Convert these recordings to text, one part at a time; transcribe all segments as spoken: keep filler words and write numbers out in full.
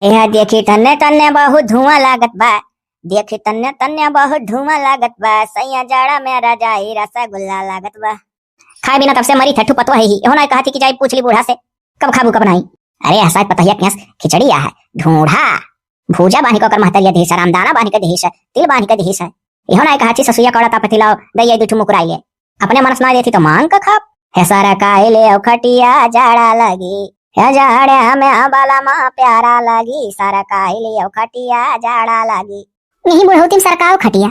यह देखी तन्ने तन्ने बहुत धुआं लागत बा, देखी तन्ने तन्ने बहुत धुआं लागत बा, सैया जाड़ा में रजाई रसगुल्ला लागत बा। खाए बिना तब से मरी थे, ठुपत वही। एहो ना कहत ही कि जाई पूछ ली बूढ़ा से, कब खाबू कब नाई। अरे हसाए पतहिया के यहाँ खिचड़ी आ है, ढूंढा, भूजा बांध के ओकर महतरिया दिहिस है, रामदाना बांध के दिहिस है, तिल बांध के दिहिस है। एहो ना कहत ही ससुइया कौड़ा तापति लाओ, दइया दू ठू मुकुराई ले। अपने मनस ना देती तो मांग के खाब। हे सरकाई ले खटिया जाड़ा लगी, हे जाड़े हमें बलमा प्यारा लगी, सरकाई ले खटिया जाड़ा लगी। यही बुढ़ौती में सरकाओ खटिया,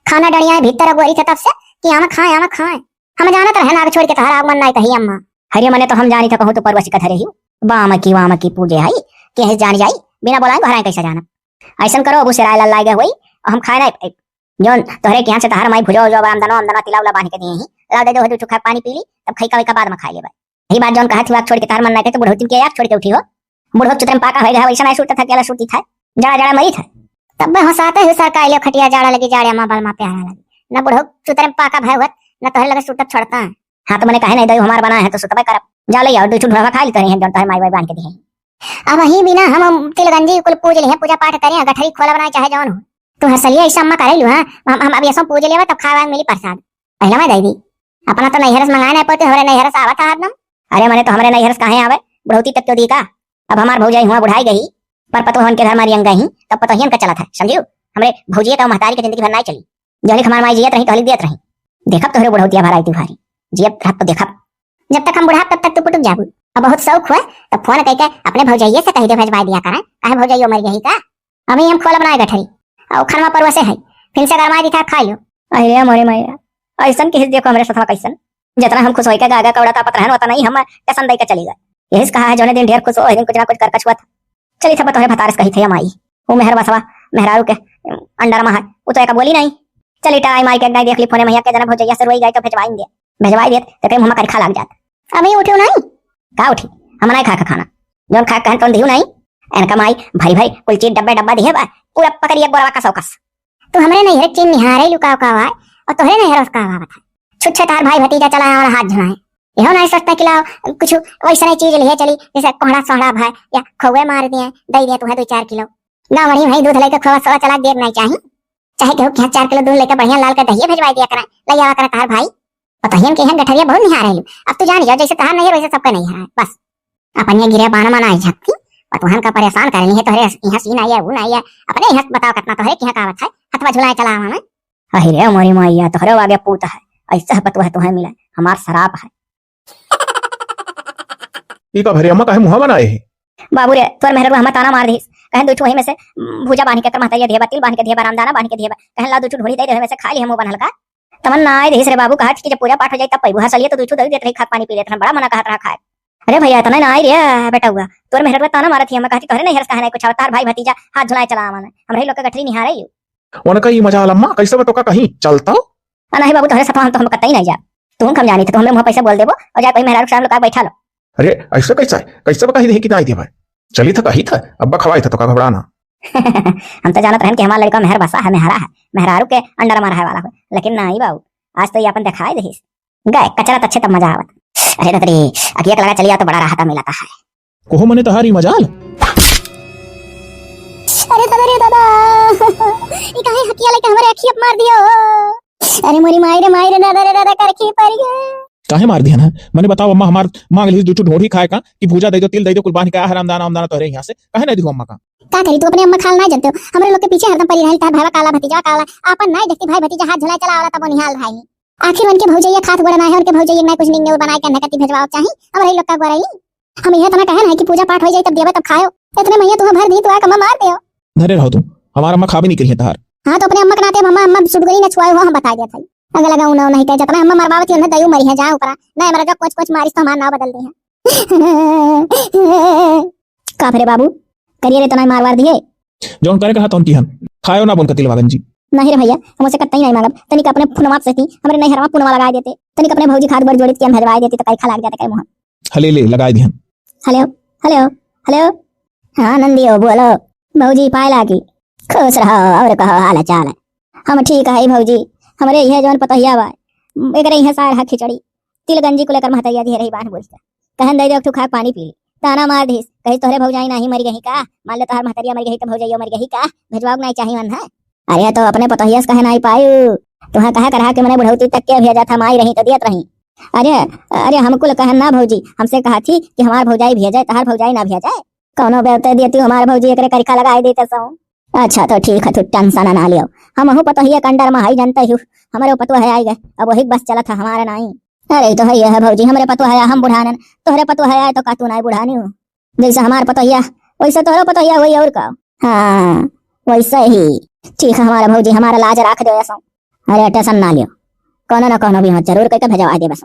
खाना डड़िया भीतर अगोरी थे तब से कि आवा खाए, आवा खाए। हम जानत रहे नाग छोड़ के तहरा आगमन नाई कही अम्मा। हरे मने तो हम जानी था कहूँ तो परवसी कथरे ही। बाम की वाम की पूजे हई, केहे जान जाई, बिना बोलाए घराए कैसे जानब। ऐसन करो, अबू से राय लल्लाए गए होई, हम खाए नाई पाइब। जौन तोहरे के यहाँ से तहार माई भुजो उजो बा, आमदनो आमदनो तिला उला बांध के दिए ही, ला दे दो, दू चुखा पानी पी ली, तब खइका वइका बाद में खा लेबे। यही बात जौन कहत ही, आग छोड़ के तहार मन नाई कहे तो बुढ़ौती के आग छोड़ के उठी हो। बुढ़ौत चुतरे में पाका होए गए, वैसा नाई सूतत है, केला सूती था, जड़ा जड़ा मरी था। तब मैं हंसाते हुए सरकाई ले खटिया जाड़ा लगी, जाड़े अम्मा बलमा प्यारा लगी। न बुढ़ौत चुतरे में पाका भय होत, न तोहरे लगे सूतत छोड़ता है। हाँ, तो मने कहे नाई दई हमार बना है तो सुतबे करब। जा ले आओ, दू ठू ढोढ़वा खा ली तोहरे हैं, जौन तोहरे माई बाई बांध के दिए हैं। अब वही बिना हम, हम तिलगंजी कुल पूज लिहे, पूजा पाठ करें, गठरी खोला बनाए चाहे जौन हो। तू हंसलिया ऐसा अम्मा करे लू, हाँ? हम, हम अब ये सब पूज लेवे तब खाए वाए मिली प्रसाद। पहले मैं दे दी। अपना तो नैहरस मंगाए नहीं पड़ते, हमरे नैहरस आवत है हरदम। अरे मने तो हमरे नैहरस काहे आवे? बुढ़ौती तक क्यों दी का? अब हमार भौजाई हुआ बुढ़ाई गई, पर पतोहन के घर मारी अंग गई, तब पतोहियन का चलत है, समझियो? हमरे भौजिया का महतारी के जिंदगी भर नाई चली। जहली हमार माई जियत रही, तहली दियत रही। देखब तोहरे बुढ़ौतिया भराई तिहारी, जियत रहब तो देखब। जब तक हम बुढ़ाब तब तक तू पुटुक जाबू। अब बहुत शौक हुआ, तब फोन करके अपने भौजाइये से कही दे भेजवाए दिया करें, काहे भौजाइयो मर गई का? अभी हम खोला बनाए गठरी, और खनवा परवसे है, फिर से गरमाए दी था, खा लियो। अरे मोरे मैया, ऐसन किहिस देखो हमरे सथवा कैसन। जितना हम खुश होइके गागा कौड़ा तापत रहन, उतना ही हम टसन दे के चली गए। यही से कहा है, जौने दिन ढेर खुश हो, वही दिन कुछ ना कुछ करकच हुआ था। चली था तोहरे भतारस कही थे माई, वो मेहर बसवा, मेहरारू के अंडर मा है, वो तो एक बोली नहीं। चली टाई माई के एक दाई देख ली फोने मैया के जना भौजैया से रोई गई तो भेजवाई दे, भेजवाई देत तो कहीं हम करिखा लाग जात। अभी उठियो नहीं? का उठी? हम नहीं खा के खाना, जौन खा के कहन तौन दियो नहीं। एनका माई भरी भरी कुल चीज डब्बे डब्बा दिहे बा, पूरा पकड़िए गोरवा का सौकस। तू हमरे नैहर के चीज निहारे लुकाओ का आए, और तोहरे नैहर उसका आवा बता। छुच्छे तार भाई भतीजा चला आवा हाथ झुलाए। यहो नहीं सोचता कि लाओ कुछ वैसा नहीं चीज लिए चली, जैसे कोहड़ा सोहड़ा भाई या खौए मार दिए, दे दिए तुम्हें दो चार किलो। गाँव वही भाई दूध लेके खोआ सोआ चला देर नहीं चाहिए। चाहे केहू के यहाँ चार किलो दूध लेके बढ़िया लाल के दहिए भेजवाई दिया करा, ले आवा करा तार भाई। पतोहियन के यहाँ गठरिया बहुत निहार है। अब तू जान जा, जैसे तहार नैहर वैसे सबका नैहर है। बस अपन ये गिरे बाण मना है झक्की, पतोहन का परेशान करनी है, तोहरे यहाँ सीन आई है, वो नहीं है। अपने यहाँ बताओ कितना तोहरे के यहाँ कहावत है, हथवा झुलाए चला आवा मैं। अहि रे मोरी मैया, तोहरे आगे पूत है, ऐसा पतोह तोहे मिले, हमार सराप है। ई का भरे अम्मा काहे मुँह बनाए है? बाबू रे, तोर मेहररुआ हमें ताना मार दिहिस। कहन दू ठो वही में से, उम, भूजा बांध के कर महतैया दिहे बा, तिल बांध के दिहे बा, रामदाना बांध के दिहे बा। कहन ला दू ठो ढोढ़ी दे दे, वही में से खा ली, हम मुँह बनल का। तमन ना आए दिहिस रे बाबू, कहत कि जब पूजा पाठ हो जाई तब पैबू। हंसलिए तो दू ठो दे देत रही, खात पानी पी लेत रहन, बड़ा मना कहत रहा खाए। अरे भैया, इतना ना आई रे बेटउआ, तोर मेहररुआ ताना मारत ही, हमें कहती तोहरे नैहर से काहे नहीं कुछ आवत, तार भाई भतीजा हाथ झुलाए चला आवन, हमरे लोग के गठरी निहारे यू। उनका ई मजाल अम्मा, कैसे बतोका कहीं चलता? आ, नहीं बाबू, तोहरे सफा हम तो हम कतई नहीं जा। तू हम जानी थे, तो हमरे मुँह पैसे बोल देबो और जाए कोई मेहरारू के सामने लुका के बैठा लो। अरे, ऐसे कैसा है? कैसे बता ही दे कि ना आई दे भाई? चली था कही था, अब्बा खवाई था तो का घबराना। हम तो जानत रहन कि हमार लड़का मेहर बसा है, मेहरा है, मेहरारू के अंडर में रहे वाला हो, लेकिन नहीं बाबू, आज तो ये अपन दिखाई देहिस। गए कचरा तच्छे तब मजा आवत। अरे दतरी, अगिया के लगा चली आ तो बड़ा राहत मिलता है। कोहो मने तहारी मजाल। अरे दादा रे दादा, ई काहे हकिया लेके हमरे अखिया मार दियो? अरे मोरी माई रे माई रे दादा रे दादा, करखी पड़ गए। काहे मार दिया ना? मने बताओ अम्मा, हमार मांग ली दू ठो ढोढ़ी खाए का कि भूजा दे दो, तिल दे दो, कुल बांध के आ हराम दाना, आम दाना तोहरे यहाँ से काहे नहीं दियो अम्मा का? का करी, तू अपने अम्मा खाल ना जानते हो? हमरे लोग के पीछे हरदम पड़ी रही, तार भाईवा काला भतीजा काला, आपन नहीं देखती भाई भतीजा हाथ झुलाए चला वाला तब निहाल रही। आखिर उनके भौजैया खात गोड़ ना है, उनके भौजैया ना कुछ निंगे बनाए के अंडा कती भेजवाओ चाही, हमरे लोग का गोरई। हम यह तना कहन है कि पूजा पाठ हो जाए तब देवे तब खायो। इतने मैया तुम्हें भर दी तो आ कमा मार दे। धरे रहो तुम, हमारा अम्मा खाबे नहीं करिए तहार। हाँ तो अपने अम्मा के नाते अब अम्मा, अम्मा सुटगरी ना छुआए हो हम बता दिया था। अगर लगा उन्हें नहीं कहे जितना अम्मा मरवावती उन्हें दयू मरी है जा ऊपरा। नहीं मरा जो कुछ कुछ मारिस तो हमारा नाव बदल दी है। का भरे बाबू, करिए रे तना मारवार दिए। जौन करे कहा तौन किहन, खायो ना बोल कतिल वागन जी। नहीं रे भैया, हम उसे कतई नहीं मांगब। तनिक अपने फुनवा से थी, हमरे नैहरवा फुनवा लगाए देते। तनिक अपने भौजी खाद बड़ जोड़ित के हम भेजवाए देते तो कई खा लाग जाते कई मुहा। हले ले, लगाए दिहन। हेलो, हेलो, हेलो। हाँ नंदियो, बोलो। भौजी पाए लागी। खुश रहो और कहो हाल चाल। हम ठीक है भौजी। हमरे यह जौन पतोहिया बा, एकरे यह सार हा खिचड़ी, तिल गंजी को लेकर महतैया दिए रही बान बोलता। कहन दे दे, एक ठो खा पानी पी ली। ताना मार दिहिस, कहिस, "तोहरे भौजाई नाही मरि गही का? मान ले तोहार महतरिया मरि गही त भौजाइयो मरि गही का? भेजवाओ के नाही चाही मन है?" अरे तो अपने पतोहिया से कहे नाही पायू, तुहा कहा करहा के मने बुढ़ौती तक के भेजत हम, आई रही तो दियत रही। अरे, अरे हमको ल कहन ना भौजी, हमसे कहा थी कि हमार भौजाई भेजे, तोहार भौजाई ना भेजे। कौनो बेवते दियती हमार भौजी, एकरे करिखा लगाए देते सौ। अच्छा तो ठीक है, तू tension ना लियो, हमहू पतोहिया के under में हई, जनते हो, हमरे पतोह है आई गए, अब वही बस चलत है हमारा नाई। अरे तो है ये है भौजी, हमरे पतोह है, हम बुढ़ानन, तोहरे पतोह है आए तो का तू नाई बुढ़ानी हो? जैसे हमार पतोहिया, वैसे तोहरो पतोहिया होई और का। हाँ, वैसे ही। ठीक है हमारा भौजी, हमारा लाज राख दो ऐसा। अरे tension ना लियो, कौनो ना कौनो भी हो, जरूर कइके भेजवा दे बस।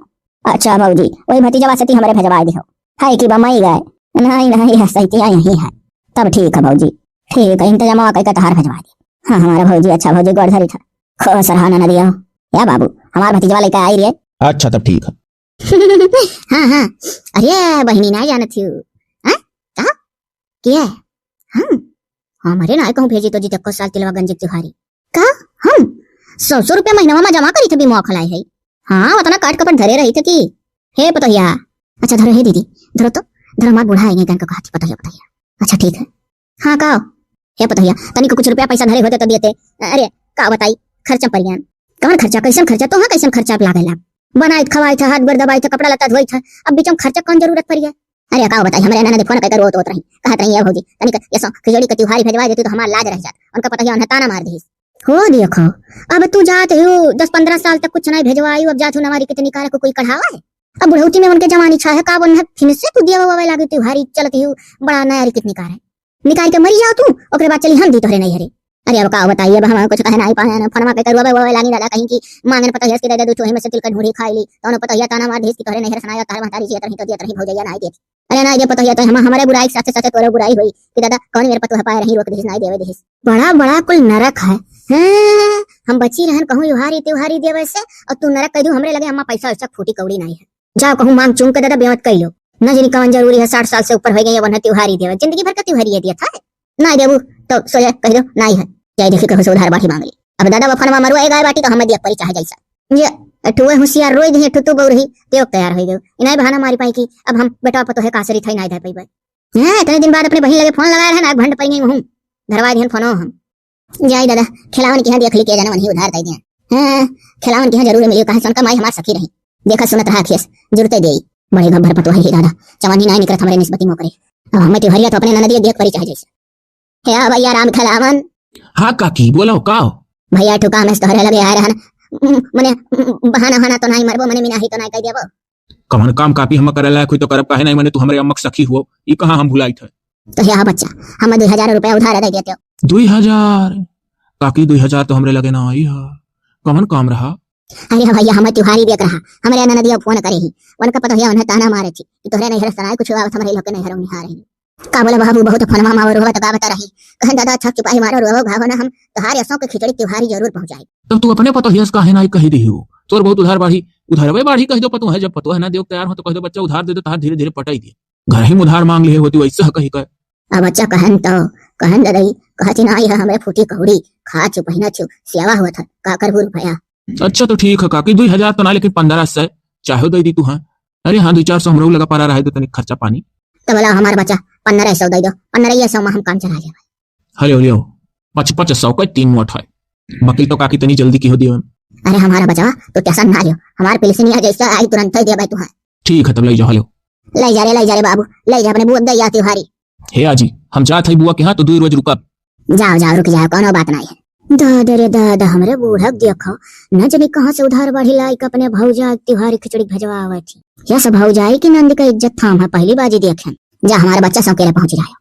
अच्छा भौजी, वही भतीजवा से ती हमरे भेजवा दिहो। है कि बम्बई गए? नहीं, नहीं, है सही, यही है। तब ठीक है भौजी, ठीक है, इंतजाम कइके तहार भेजवा दे। हाँ, हमारा भौजी, अच्छा भौजी, गोड़ धरी था। खुश रहा ना दियो। या बाबू, हमार भतीजवा लेके आई रे। अच्छा, तब ठीक है। हाँ, हाँ। अरे बहिनी, ना जानत हियो? हाँ? का? के? हम? हमरे ना कहूँ भेजी तो जी, देखो साल तिलवा गंज तिहारी। का? हम? सौ सौ रुपया महीनवा में जमा करी थे बीमा खोलाई है। हाँ, उतना काट कपट धरे रही थे कि। हे पतोहिया। अच्छा धरो, हे दीदी, धरो तो, धरो, हमार बूढ़ा आएंगे, इनका कहा थी पतोहिया, पतोहिया। अच्छा ठीक है। हाँ, का? हे पतोहिया, तनिक कुछ रुपया पैसा धरे होते तो देते। अरे, का बताई, खर्चा परियान। कौन खर्चा, कैसन खर्चा, तोहा कैसन खर्चा पे लागेला? बनाई थे, खवाई थे, हाथ गोड़ दबाई थे, कपड़ा लत्ता धोई थे, अब बीच में खर्चा कौन जरूरत पड़ी है? अरे, का बताई, हमरे ननद फोन कइके रोत होत रही, कहत रही, "ए भौजी, तनिक ये सो खिचड़ी के तिहारी भेजवा देती तो हमार लाज रह जात।" उनका पतोहिया उन्हें ताना मार दिहिस। हो देखो, अब तू जात हो, दस पन्द्रह साल तक कुछ नहीं भेजवाई, अब जात हो नवारी कितनी कार को कोई कढ़ावा है? अब बुढ़ौती में उनके जवानी छा है, का बोल है, फिर से तू दिया बाबा लागे तिहारी चलती हो, बड़ा नया री कितनी कार है। निकाल के मरी जाओ तू, ओकरे बाद चली हम दी तोहरे नैहरे। अरे अब का बताइए, अब हम कुछ कहे नहीं पाए ना, फोनमा कइके रोवे वोवे लागी दादा, कहीं कि मांगन पतोहिया से दे दे, दू चूहे में से तिल का ढूंढी खाई ली, तौनो पतोहिया ताना मार देहिस कि तोहरे नैहर सनायो, तार महतारी जियत रही तो दियत रही, भौजैया नहीं देती। अरे नहीं दे पतोहिया, तो हम, हमारे बुराई के साथे साथे तोरे बुराई हुई कि दादा कौन मेरे पतोह पाए रही, रोक दिहिस, नहीं देवे दिहिस। बड़ा बड़ा कुल नरक है। हैं, हम बची रहन कहूँ युहारी त्योहारी देवे से, और तू नरक कह दू हमरे लगे, अम्मा पैसा वैसा फूटी कौड़ी नहीं है। जाओ कहूँ मांग चूंग के दादा बेवत कइलो। न जानी कौन जरूरी है, साठ साल से ऊपर हो गई है, वरना त्योहारी देवे, जिंदगी भर का त्योहारी दिया था। ना देबू तो सोजा कह दो, नाई है। जाई देखी कहूँ से उधार बाटी मांग ली। अब दादा वफनवा मरुआ गाय बाटी तो हमें दिया परी चाहे जैसा। ये ठुए होशियार रोई दिए, ठुतू बउरही, तेव तैयार हो गयो। इनाई बहाना मारी पाई कि अब हम बेटा पतोहे का आश्रित है, नाई दे पइबे। हैं, इतने दिन बाद अपने बहिन लगे फोन लगाए रहे ना, भंड पड़ गई हूँ। धरवा दिहन फोनो हम। जाई दादा, खिलावन के यहाँ देख ली के जाने वहीं उधार दे दिया। हैं, खिलावन के यहाँ जरूर मिली, कहे सनका माई हमार सखी रही। देखा सुनत रहा खेस, जुरते देई। बड़े घब्बर पतोह ही दादा, चवन्नी नाई निकरत हमरे निस्बती मोकरे। अब हमें तिवहरिया तो अपने ननदिया देख परी चाहे जैसे। हे भैया राम खिलावन। हाँ काकी, बोलो, का हो? भैया, ठुका में तोहरे लगे आए रहन। मने, बहाना, बहाना तो नाई मरबो, मने मिनाही तो नाई कह देबो। कवन काम कापी हम करे लायक हुई तो करब, काहे नहीं? मने तू हमरे अम्मक सखी हुओ, ई कहाँ हम भुलाई थे? तो हे बच्चा, हम दुई हजार रुपया उधार दे देते हो। दुई हजार? काकी, दुई हजार तो हमरे लगे ना आई है। कवन काम रहा? अरे भैया, हमें तिवहारी देख रहा, हमरे ननदिया फोन करे ही, उनका पता है उन्हें ताना मारे थी कि तोहरे नैहर सनाए कुछ आवत, हमरे लोग के नैहर निहार ही। का बोला बाबू, बहुत फोनमा मारो रोवा तो का बता रही। कहन दादा, अच्छा चुपाई मारो रोवा भागो ना, हम तोहार असों के खिचड़ी तिवहारी जरूर पहुंचाई। तब तू अपने पतोहिया से काहे नाई कही दिही हो? तोर बहुत उधार बाढ़ी, उधारवे बाढ़ी कह दो पतोह है, जब पतोह ना देव तैयार हो तो कह दो बच्चा उधार दे दे, तोहार धीरे धीरे पटाई दे। घर ही में उधार मांग लिए होती वैसे है कही कर। अब बच्चा कहन तो, कहन ददई, कहती ना आई है हमरे फूटी कौड़ी, खा छु पहिना छु, सेवा होत है, का करबू रुपया। अच्छा तो ठीक है काकी, दुई हजार तो ना लेकिन पन्द्रह सौ चाहे दे दी तू, हाँ। अरे हाँ, दुई चार सौ हमरो लगा पड़ा रहे तो तनिक खर्चा पानी। तो बोला हमार बच्चा पन्द्रह सौ दे दो, पन्द्रह सौ में हम काम चला लेबे। हलो लियो, पाँच पाँच सौ का तीन नोट है। वकील तो काकी तनी जल्दी की हो दियो। अरे हमारा बचवा, तो टेंशन ना लियो, हमार पेंशनिया जैसे आई तुरंत ही देबे तू है। ठीक है तब ले जाओ, हलो। ले जा रे, ले जा रे बाबू, ले जा अपने बुआ दे या तिवहारी। हे आजी, हम जात है बुआ के यहाँ तो दुई रोज रुकब। जाओ जाओ रुक जाओ, कोनो बात नहीं है। दादा रे दादा, हमरे बूढ़ा के देखो, न जानी कहाँ से उधार बाढ़ी लाई के अपने भौजाई तिवहारी खिचड़ी भेजवा आवे थी। यस भौजाई की नंद का इज्जत थाम है, पहली बाजी देखे। जा हमारे बच्चा सब के लिए पहुँच जाए।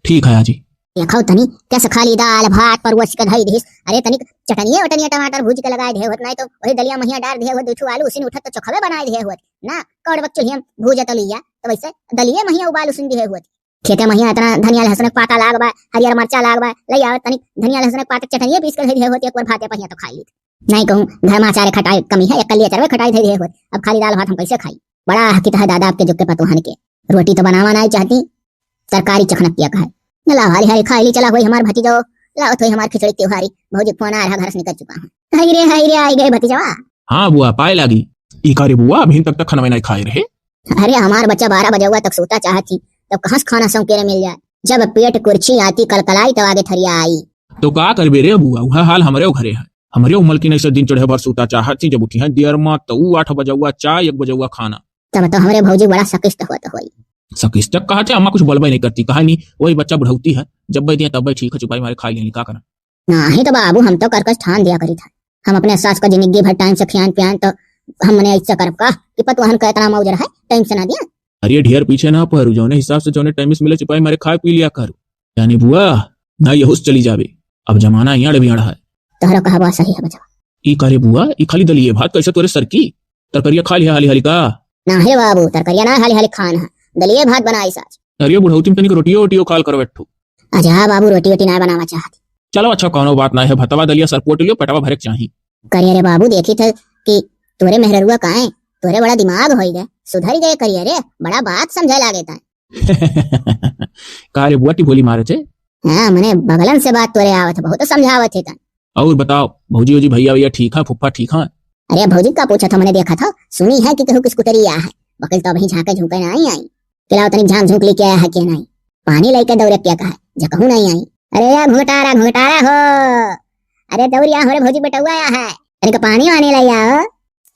ठीक है आजी। देखो तनी, कैसे खाली दाल भात परोस के धई दिस। अरे तनिक चटनिया वटनिया टमाटर भूज के लगाए दे होत, नहीं तो वही दलिया महिया डार दे होत, दू ठो आलू उसिन उठत तो चोखवे बनाए दे होत। ना, कौड़ बक चुल्हिया भूजे तो लिया, तो वैसे दलिया महिया उबाल उसिन दे होत। खेते महिया इतना धनिया लहसुन के पाता लाग बा, हरियर मरचा लाग बा, ले आवे तनिक धनिया लहसुन के पाता चटनिया पीस के धई दे होत, एक बार भाते पहिया तो खाई ली। नहीं कहूँ घर में अचार खटाई कमी है, एक कलिया अचार खटाई धई दे होत। अब खाली दाल भात हम कैसे खाई? बड़ा हकित है दादा आपके जुग के पतोहन के। रोटी तो बनावा नहीं चाहती, तरकारी चखनक किया कहे। ला हाली हाली खाई ली, चला होई हमार भतीजो, ला होई हमार खिचड़ी तिवहारी। भौजी फोन आ रहा, घर से निकल चुका हूँ। हाय रे, हाय रे, आई गए भतीजवा। हाँ बुआ, पाए लागी। ई का रे बुआ, अभी तक तक खाना नहीं खाए रहे? अरे हमार बच्चा बारह बजे हुआ तक सोता चाहत थी, तब कहाँ से खाना सौंकेरे मिल जाए? जब पेट कुर्छी आती कलकलाई, तब आगे थरिया आई। तो का करबे रे बुआ, उहे हाल हमरे घरे है। हमरे मलकिन ऐसे दिन चढ़े भर सूता चाहत थी, जब उठी है देर मा, तो ऊ आठ बजउआ चाय, एक बजउआ खाना। तब तो हमरे भौजी बड़ा सकिस्त होत होई। सकिस्त कहा थे, अम्मा कुछ बोलबे नहीं करती, कहा नहीं, वही बच्चा बुढ़ौती है, जब बे दिया तब बे ठीक है, चुपाई मारे खाई लेनी, का करना। नाही तो बाबू, हम तो करकस ठान दिया करी था, हम अपने सास का जिंदगी भर टाइम से खियान पियान, तो हम मने ऐसा करब का कि पतवाहन का इतना मौज रहे, टाइम से ना दिया। अरे ढेर पीछे ना पहरू, जौने हिसाब से जौने टाइम से मिले चुपाई मारे खाए पी लिया करू। यानी बुआ, ना यहूस चली जावे, अब जमाना इयाड़ बियाड़ है। तोहरा कहबा सही है बचवा। ई का रे बुआ, ई खाली दलिये भात कैसे तोरे सर की? तरकरिया खा लिया हाली हाली का? ना हे बाबू, तरकरिया ना हाली हाली खान है, दलिये भात बनाई साज। अरे बुढ़ौती में तनिक रोटियो ओटियो खाल करो बैठू। अच्छा बाबू, रोटी ओटी ना बनावा चाहती। चलो अच्छा, कौनो बात ना है, भतवा दलिया सर पोट लियो, पेटवा भरे के चाही। करिए रे बाबू, देखी थे कि तोरे मेहररुआ काहे, तोरे बड़ा दिमाग होई गए, सुधर गए करिए रे, बड़ा बात समझे लागे ताए। का रे बुआ, टिभोली मारे थे? हाँ, मने बगलन से बात तोरे आवत है, बहुत समझावत है तन। और बताओ, भौजी वौजी, भैया भैया ठीक है, फुफ्फा ठीक है? अरे भौजी का पूछत हो, मने देखत हो, सुनी है कि केहू किस कुतरी आ है, बकिल तो अभी झांके झूंके ना आई आई। पिलाओ तनिक झांक झूंक लेके आया है कि नहीं? पानी लेके दौरे पिया का है, जकहू नहीं आई। अरे या घुंघटारा, घुंघटारा हो, अरे दौरी आ हो रे भौजी, बेटौआ आया है, तनिक पानी वानी ले आओ।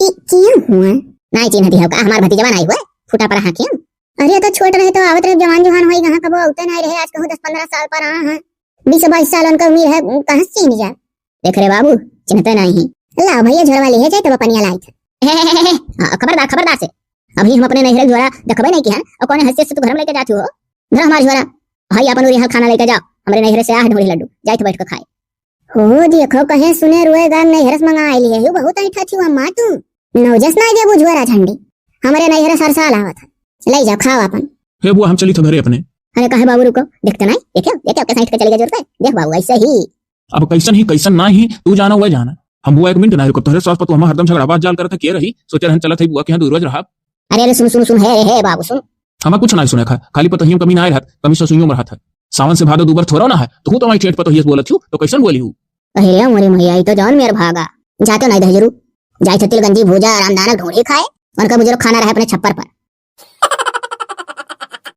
ई किया हुआ? नहीं चिन्ह दिया का, हमार भतीजवा नहीं हुआ, फूटा पड़ा हाकिम। अरे तो छोट रहे तो आवत रहे, जवान जुहान होई, कहाँ कबो औते नहीं रहे, आज कहूँ दस पन्द्रह साल पर आ हैं। बीस बाईस साल उनका उम्र है, कहाँ से चिन्ह जा? देख रे बाबू, चिन्हते नहीं। लाओ भैया, झोरवा ले जाए तो पनिया लाई थे। हाँ, खबरदार, खबरदार से। अभी हम अपने नैहरे झोरा देखबे नहीं की है, और कौन हैसियत से तू घर में लेके जाती हो? धर हमार झोरा। भाई अपन उरी हाल खाना लेके जाओ, हमरे नैहरे से आ है ढोली लड्डू, जाए थे बैठ के खाए। हो देखो, कहे सुने रुए गाम नैहरस मंगा आइली है, यू बहुत ऐठा थी अम्मा तू। नौजस ना देबू झोरा झंडी, हमरे नैहरस हर साल आवत है, ले जाओ खाओ अपन। हे बुआ, हम चली थे घरे अपने। अरे काहे बाबू, रुको, देखते नहीं, देखो देखो कैसे ऐठ के चली गई जोर पे, देख बाबू ऐसे ही। अब कैसन ही कैसन ना ही, तू जाना वह जाना, हम बुआ एक मिनट ना रुको, तोहरे सास पर तू हम हरदम झगड़ा बात जाल करत है, के रही, सोचे रहन चलत है बुआ के यहाँ दू रोज रहा। अरे अरे सुन सुन सुन, हे हे बाबू सुन। हमें कुछ ना सुने खा, खाली पतोहियों में कमी ना रहत, कमी ससुइयों में रहत है। सावन से भादो दू बार थोड़ा ना है, तू तो वही ठेठ पतोहिये से बोलत हूँ, तो कैसन बोली हूँ? अरे रे मोरे मैया, ई तो जान मेर भागा। जाते नहीं दहजरू, जाए थे तिलगंजी भूजा, रामदाना ढोढ़ी खाए, उनका बुजुर्ग खाना रहे अपने छप्पर पर।